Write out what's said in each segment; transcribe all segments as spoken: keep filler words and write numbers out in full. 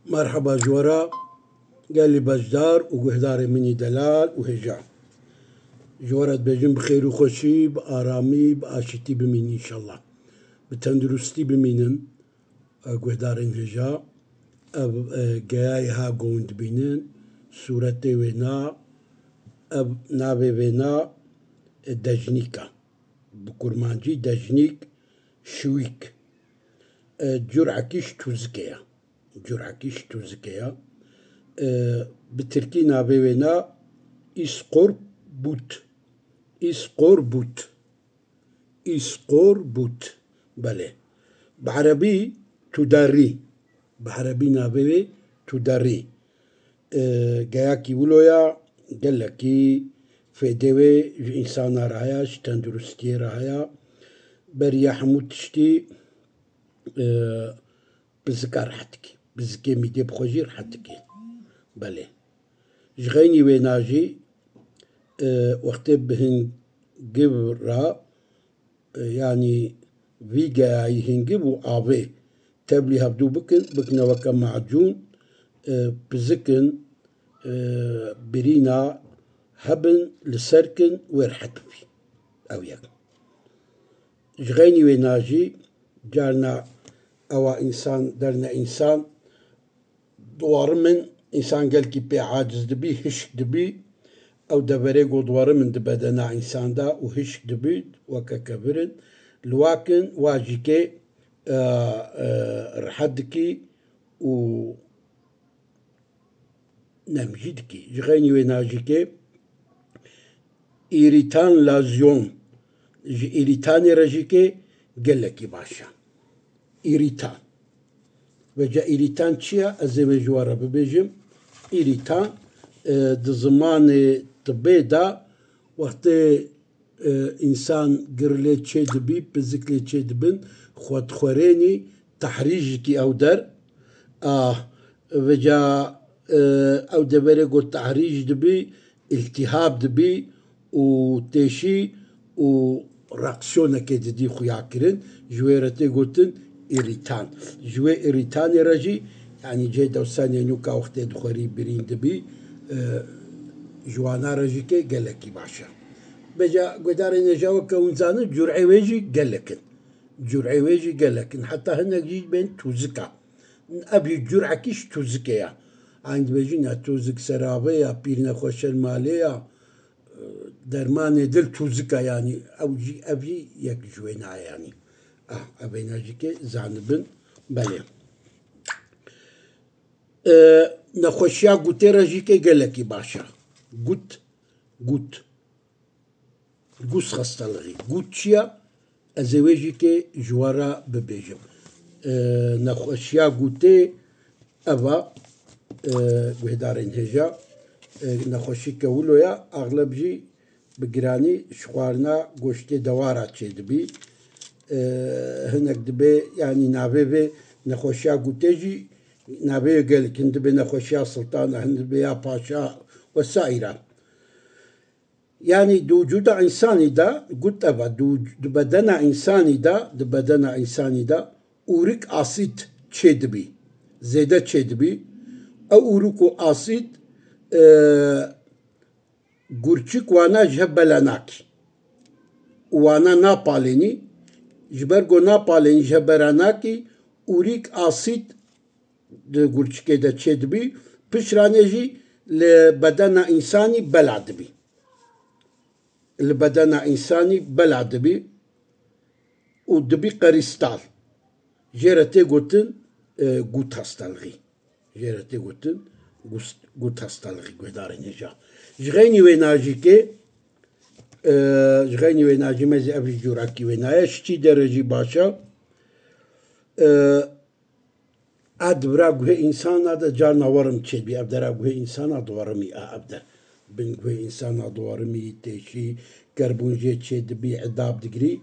Merheba ji we re gelî beşdar û guhdarê min î delal û hêja. Ji we re dibêjim bi xêr û xweşî, bi aramî, bi aşitî bimînin înşallah. Bi tenduristî bimînin, e, guhdarên hêja. Ev, e, geyayê ha go hûn dibînin, sûretê wê na, ev navê wê na, e, dejnîk e. Bi kurmancî dejnîk, şiwîk. E, curekî ji tûzikê ye. Curekî ji tûzikê ye. E, bi tirkî navê wê na îskorbût. Îskorbût. Îskorbût. Belê. Bi erebî tudarî. Bi erebî navê wê tudarî. E, geyakî wilo ya, gelekî fêdê wê ji însana re heye, ji tenduristiyê re heye. Beriya hemû tiştî, e, pizika rehet dikî. Pizikê mîdê bi xwe jî rehet dikî. Belê. Ji xeynî wêna jî, e, wextê bi hingiv re, e, yanî vî geyayî hingiv û avê tevlî hevdû bikin, bikine weke macûn, e, pizikin, e, birîna hebin, li ser kin, wê rehet bibî. Ew yek. Ji xeynî wêna jî carna ewa însan derne însan, diwarimin, însan gelkî pê aciz dibî, hişk dibî. Ew deverê go diwarimin di bedena însan de û hişk dibî, weke kevirin, li wakin, wa jîkê, e, e, rehet dikî û nemjî dikî. Ji xeynî wêna jîkê îrîtan lazyon, ji îrîtanê re jîkê gelekî baş e. Îrîtan. Veca îrîtan çi ye? Ez ê vê ji we re bibêjim. Îrîtan, e, di zimanê tibê de wextê, e, însan gir lê çêdibî, pizik lê çêdibin, xwe dixwerênî, tehrîjikî ew der. A, veca, e, ew deverê ku tehrîj dibî, îltîhab dibî û têşî û reaksiyonekê didî xuya kirin, ji wê re tê gotin îrîtan. Ji wê îrîtanê re jî, yanî cihê dewsanê nûka wextê dixwerî birîn dibî, e, ji wana re jî kê gelekî baş e. Veca guhdarên hêja weke hûn zanin, curê wê jî gelek in. Curê wê jî gelek in. Heta hinek jî bên tûzika. Ev jî curekî ji tûzikê ye. Eyn dibêjin ya tûzik seravê ya, pîr nexweşe li malê ya, dermanê dil tûzika yanî. Ew jî, ev jî yek ji wêna ye yanî. Ah, ev wêna jî kê zanibin. Belê. E, nexweşiya gutê re jî kê gelekî baş e. Gut, gut. Gus xestelixî. Gut çi ye? Ez ê wê jî kê ji we re bibêjim. E, nexweşiya gutê ev e, e, guhdarên hêja. E, nexweşîke wilo ye, axleb jî bi giranî ji xwarina goştê dewara çêdibî. E, hinek dibê, yanî navê vê nexweşiya gutê jî navê gelek hin dibê nexweşiya siltana, hin dibê ya paşa wesaîra. Yanî di wicûda însanî de, gut ev e, di wic-, di bedena însanî de, di bedena însanî de ûrik asîd çêdibî, zêde çêdibî. Ew ûrik û asîd, e, gurçik wana ji hev bela nakî. Û wana napalênî, ji ber ku napalênî ji hev bela nakî, ûrik asîd di gurçikê de çêdibî, pişranê jî li bedena însanî bela dibî. Li bedena însanî bela dibî û dibî qerîstal. Jê re tê gotin, e, gut hastalixî. Jê re tê gotin, gust-, gut hastalixî guhdarên hêja. Ji xeynî wêna jî kê, e, ji xeynî wêna jî mezî ev jî curakî wêna ye. Ji çî dere jî baş e. E, A di vira guhê însana de carna werim çêdibî, ev dera guhê însana diwerimî, a ev der. Bin guhê însana diwerimî, têşî, kerbûn jê çêdibî, edab digirî.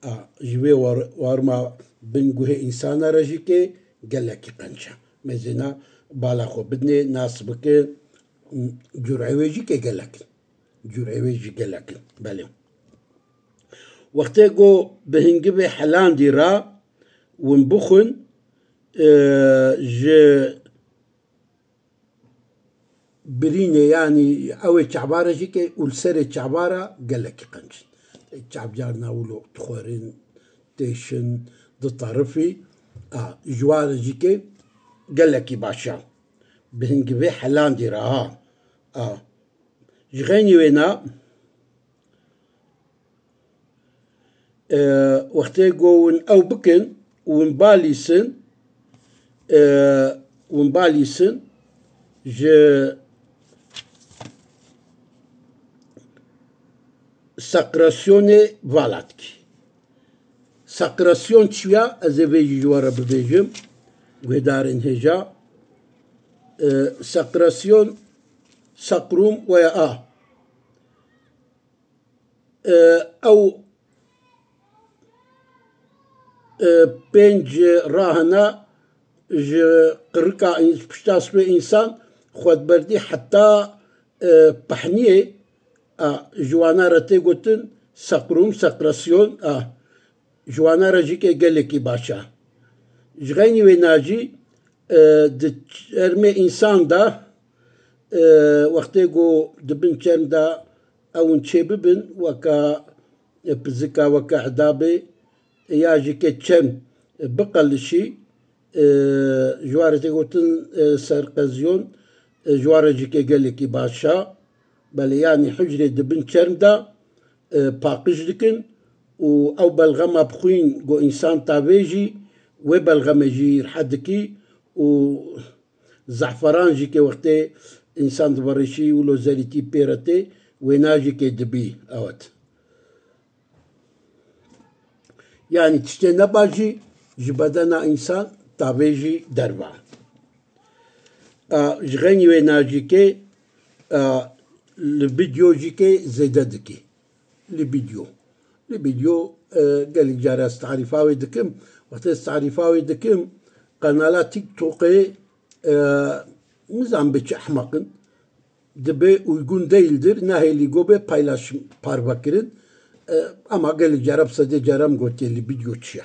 A, ji wê war-, warima bin guhê însana re jî kê gelekî qenc e. Mezêna bala xwe bidinê, nas bike, curê wê jî kê gelek in. Curê wê jî gelek in. Belê. Wextê ku bi hingivê helandî re win bixwin, e, ji Birînê, yanî ew ê çavara jî ke û li serê çavara gelekî qenc in. Çav carna wilo dixwerin, têşin, ditarifî. A, ji wan re jî ke gelekî baş e. Bi hingivê helandî re ha. A, ji xeynî wêna, e, wextê ku hûn ew bikin, hûn balîsin, e, hûn balîsin ji sekrasyonê valatkî. Sekrasyon çi ya? Ez ê vê jî ji we re bibêjim. Guhdarên hêja. E, sekrasyon, sakrum veya a. E, ew, e, pênc rahina ji qirika ins-, pişta sibê însan xwedberdî heta, e, pehniyê, a, ji wana re tê gotin seqrum, seqrasyon, a, ji wana re jî ke gelekî baş e. Ji xeynî wêna jî, e, di çermê însan de, e, wextê ku di bin çerm de ewin çêbibin, weka, e, pizika, weka edabê, e, ya jî ke çerm, e, biqelişî, e, ji wan re tê gotin, e, serqezyon, e, ji wan re jî ke gelekî baş e. Belê, yanî hucrê di bin çerm de, e, paqij dikin û ew belxema bi xwîn ku însan tavêjî, wê belxemê jî rihet dikî û zehferan jî ke wextê însan diverêşî wilo zerîtî pê re tê, wêna jî ke dibî ewet. Yanî tiştê nebaş jî ji bedena însan tavêjî derve. A, ji xeynî wêna jî ke, a, libido jî ke zêde dikî. Libido. Libido, e, gelek cara ez tarîfa wê dikim. Wextê ez tarîfa wê dikim, kanala TikTokê, e, nizam bi çi ehmeq in. Dibe uygun değildir, nahêlî go be paylaşım parve kirin. E, ama gelek cara bi sedê cara min gotiye libido çi ye.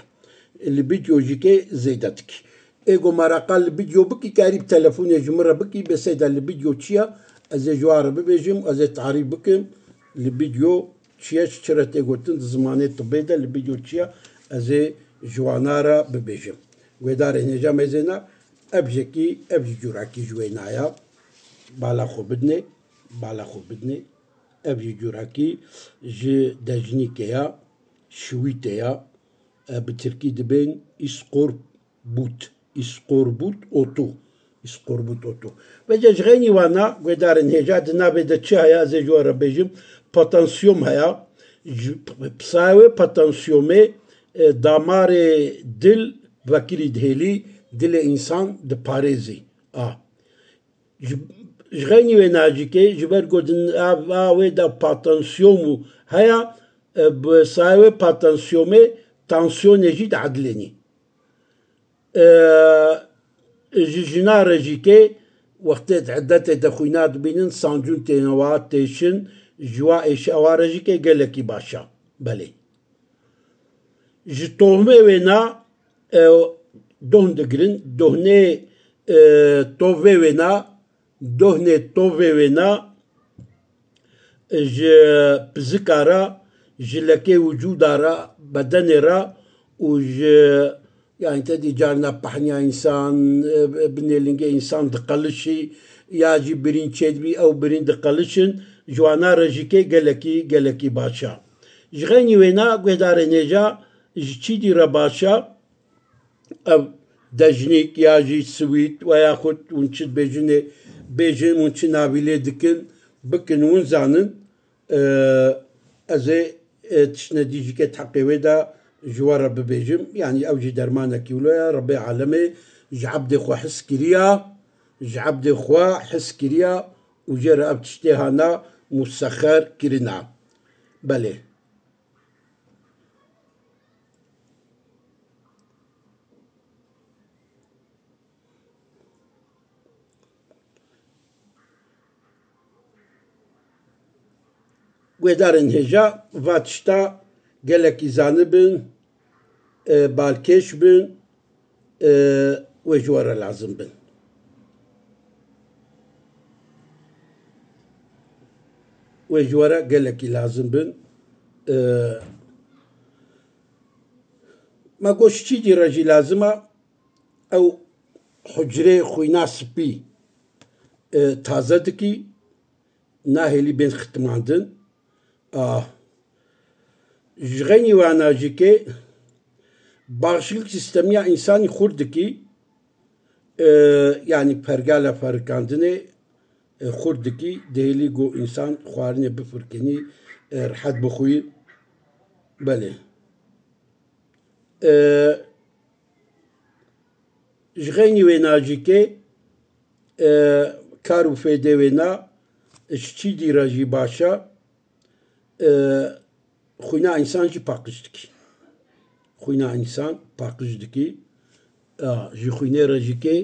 Libido jî ke zêde dikî. Ê go meraqa libido bikî, karî bi telefonê ji min re bikî, bê seyda libido çi ye, ez ê ji wan re bibêjim, ez ê tarîf bikim. Libido çi ye, ji çi re tê gotin, di zimanê tibê de libido çi ye, ez ê ji wana re bibêjim. Guhdarên hêja mêzêna, ev jekî, ev jî curakî ji wêna ya. Bala xwe bidinê, bala xwe bidinê. Ev jî curakî ji dejnîkê ya, şiwîtê ya. E, bi tirkî dibên îskorbût, îskorbût otu, îskorbût otu. Vêca ji xeynî wana, guhdarên hêja, di navê de çi heye, ez ê ji we re bêjim, potansiyom heye. Ji, bi sayê wê potansiyomê, e, damarê dil vekirî dihêlî, dilê însan diparêzî. A. Ji, ji xeynî wê nacîkê, ji ber ku di nava wê de potansiyom û heye, e, bi sayê wê potansiyomê tansiyonê jî diedilênî. E, ji jina re jî ke wextê di edetê de xwîna dibînin, sancûn têne wa têşin, ji wa êşa wa re jî ke gelekî baş e. Belê. Ji tohmê wêna, e, dohn digirin, dohnê, e, tovê wêna, dohnê tovê wêna, e, ji pizika re, ji lekê wicûda re, bedenê re û ji, yanî te dî carna pehniya însan, e, binê lingê însan diqelişî, ya jî birîn çêdibî, ew birîn diqelişin, ji wana re jî ke gelekî, gelekî baş e. Ji xeynî wêna guhdarên hêja ji çî dî re baş e? Ev dejnîk ya jî swît we yaxud hûn çi dibêjinê, bêjin, hûn çi navîlê dikin, bikin, hûn zanin. E, ez ê, e, tiştine dî jî ke di heqê wê de ji we re bibêjim. Yanî ew jî dermanekî wilo ye. Rebê alemê ji ebdê xwe hez kiriya, ji ebdê xwe hez kiriya û jê re ev tiştê hana musexer kirina. Belê. Guhdarên hêja, va tişta gelekî zanibin, e, balkêş bin, e, wê ji we re lazim bin. wê ji we re gelekî lazim bin. E, me got, ji çî dî re jî lazim e, ew hucrê xwîna spî, e, taze dikî, nahêlî bên xitimandin. Ah. Ji xeynî wana jî ke baxşilik sîstemiya însanî xurt dikî, e, yanî pergala ferikandinê, e, xurt dikî, dihêlî ku însan xwarinê bifirkinî, e, rehet bixwî. Belê. E, ji xeynî wêna jî ke, e, kar û fêdê wêna, e, ji çî dî re jî baş e, e, xwîna însan jî paqij dikî. Xwîna însan paqij dikî. A, ji xwînê re jî ke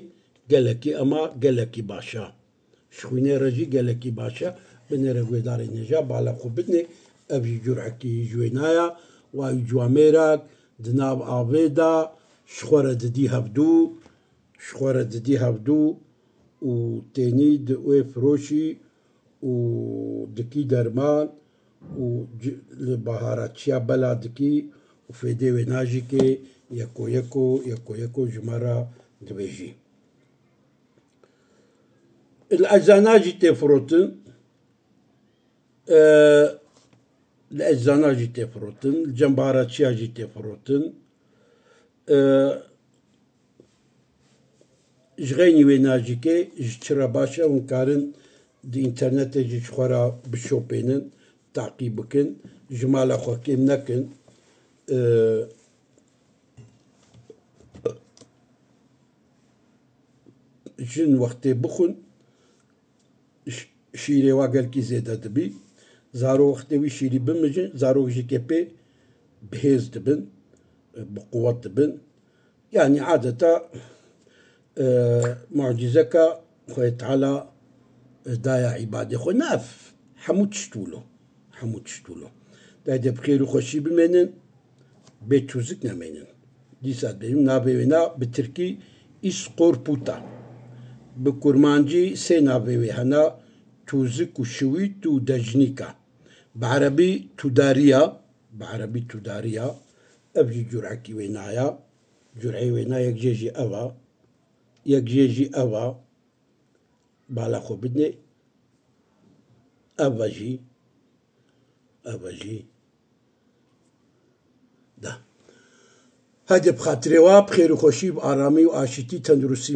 gelekî, ema gelekî baş e. Ji xwînê re jî gelekî baş e. Binêre guhdarên hêja bala xwe bidinê. Ev jî curekî ji wêna ya. Wa wî ciwamêrek di nav avê de ji xwe re didî hevdû, ji xwe re didî hevdû û tênî di wê firoşî û dikî derman û ci-, li baharatçiya bela dikî û fêdê wêna jî ke yeko yeko, yeko yeko ji me re dibêjî. Li eczana jî tê firotin, e, li eczana jî tê firotin, li cem baharatçiya jî tê firotin. E, ji xeynî wêna jî ke ji çi re baş e, hûn karin di înternetê jî ji xwe re bişopênin, taqîb bikin, ji mala xwe kêm nekin. E, jin wextê bixwin, ş-, şîrê wa gelkî zêde dibî. Zarok wextê wî şîrî bimijin, zarok jî ke pê bi hêz dibin, bi quwet dibin. Yanî adeta, e, mucîzeka Xwedê Teala, e, daya îbadê xwe. Ne ev, hemû tişt wilo. Hemû tişt wilo. Dayê de bi xêr û xweşî bimênin, bê tûzik nemênin. Dîsa dibêjim navê wêna bi tirkî Îskorputa. Bi kurmancî sê navê wê hene, tûzik û şiwît û dejnîka. Bi erebî tudariya, bi erebî tudariya, ev jî curekî wêna ya. Cureyê wêna yek jê jî ev a. Yek jê jî ev a. Bala xwe bidinê. Ev e jî. Ev e jî. Da. Hadi bi xatirê wa, bi xêr û xweşî, bi aramî û aşîtî, tenduristî